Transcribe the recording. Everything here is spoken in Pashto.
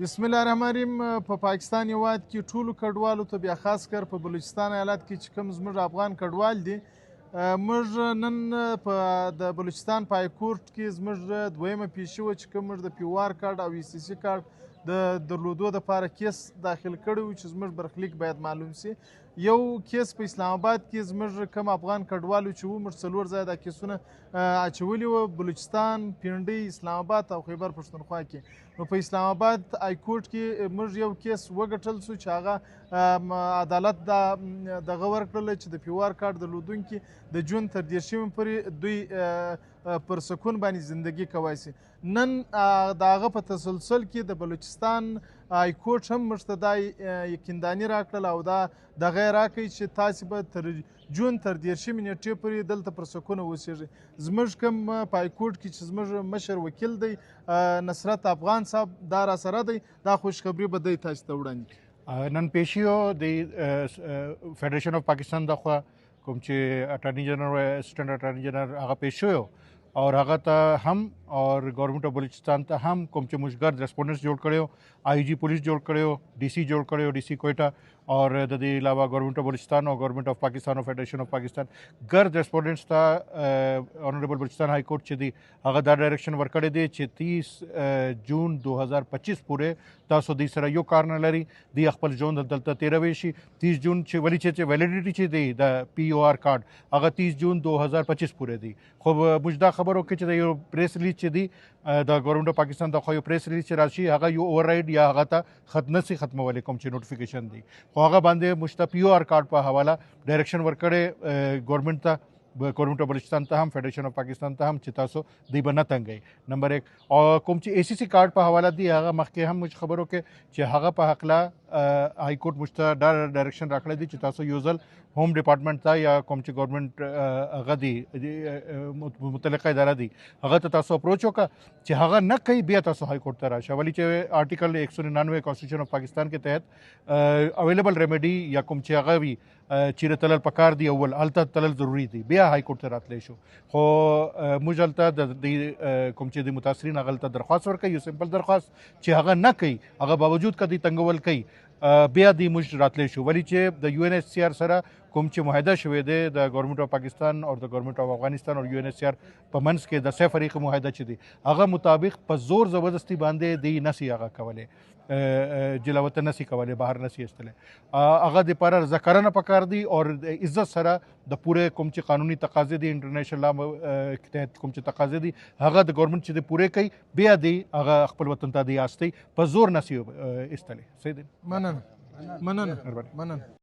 بسم الله الرحمن الرحیم. په پاکستان هیواد کې ټولو کډوالو ته، بیا خاص کر په بلوچستان ایالت کې چې کوم زموږ افغان کډوال دي، موږ نن په د بلوچستان په های کورټ کې زموږ دویمه پیشي وه چې کوم موږ د پي او آر کارت او ای سي سي کارت د درلودو دپاره کیس داخل کړی و چې زموږ برخلیک باید معلوم سي. یو کیس په اسلام آباد کې زموږ کوم افغان کډوالو چې وو، موږ څلور ځایه دا کیسونه اچولي وو: بلوچستان، پنډۍ، اسلام آباد او خیبر پښتونخوا کې. نو په اسلام آباد های کورټ کې موږ یو کیس وګټل سو چې هغه عدالت دا دغه ورکړل چې د پي او آر کارت درلودونکي د جون تر 30مې پورې دوی پر سکون باندې زندگی کوای سي. نن د هغه په تسلسل کې د بلوچستان های کورټ هم موږ ته دا یقینداني راکړل او دا دغه یې راکړي چې تاسې به تر جون تر 30مې نېټې پورې دلته پر سکونه اوسېږئ. زموږ کوم په های کورټ کې چې زموږ مشر وکیل دی، نصرت افغان صاحب، دا را سره دی، دا خوشخبری به دی تاسو ته وړاندې کړي. نن پیشیو د فدریشن اف پاکستان د خوا کوم چې اټارني جنرال، اسسټنټ اټارني جنرال هغه پیش شوی او هغه ته هم او ګورنمنت اف بلوچستان ته هم کوم چې موږ ګرد ریسپونډنټس جوړ کړو، آی جی پولیس جوړ کړو، ډي سي جوړ کړو، ډي سي کوئټه او د دې علاوه ګورنمنت اف بلوچستان او ګورنمنت اف پاکستان او فدریشن اف پاکستان ګرد ریسپونډنټس ته آنریبل بلوچستان های کورټ چې دی هغه دا ډایریکشن ورکړی دی چې 30 جون 2025 پورې تاسو دې سره یو کار نه لري، دی خپل ژوند دلته تیروي شي. 30 جون چې ولی چې ویلیډیټي چې دی د پي او آر کارت هغه 30 جون 2025 پورې دی. خو موږ دا خبرو کې چې د یو پریس ریلیز چې دی، د ګورنمنت اف پاکستان د خو یو پریس ریلیز چې راشي، هغه یو اوور یا هغه ته خط نه سي ختمولې کوم چې نوټیفیکیشن دی. خو هغه باندې موږ ته پي او آر کارت په حواله ډایریکشن ورکړي ګورنمنت ته، ګورنمنت اف بلوچستان ته هم، فدریشن اف پاکستان ته هم چې تاسو دی به نه تنګئ، نمبر 1. او کوم چې ای سي سي کارت په حواله دی، هغه مخکې هم موږ خبرو کې چې هغه په حقله های کورټ موږ ته دا ډایریکشن راکړی دی چې تاسو یو ځل هوم ډپارټمنټ ته یا کوم چې ګورنمنت هغه دی متعلقه اداره دی، هغه ته تاسو اپروچ وکړه. چې هغه نه کوي، بیا تاسو های کورټ ته راشه، ولی چې آرټیکل 199 کانسټیټیوشن اف پاکستان کې تحت اویلیبل ریمیډي یا کوم چې هغه وي چیرې تلل پکار دی، اول هلته تلل ضروري دی، بیا های کورټ ته راتلی شو. خو موږ هلته د دې کوم چې د متاثرین هغه هلته درخواست ورکوي، یو سمپل درخواست، چې هغه نه کوي، هغه باوجود کدی تنګول کوي، بیا دی موږ راتلی شو، ولی چې د یو ان ایچ سی آر سره کوم چې معاهده شوې ده، د ګورنمنت اف پاکستان او د ګورنمنت اف افغانستان او یو ان ایچ سی آر په منځ کې د سه فریق معاهده چې دی، هغه مطابق په زور زبردستی باندې دی نسی هغه کولی، جلاوطن نسی کولی، بهر نسی استلی. هغه د پاره رضاکارانه پکار دی او عزت سره د پوره کوم چې قانوني تقاضې دي، انټرنیشنل لا تحت کوم چې تقاضې دي، هغه د ګورنمنت چې دی پوره کوي، بیا دی هغه خپل وطن ته دی استي، په زور نسی استلی. صحیح دی. مننه، مننه، مننه.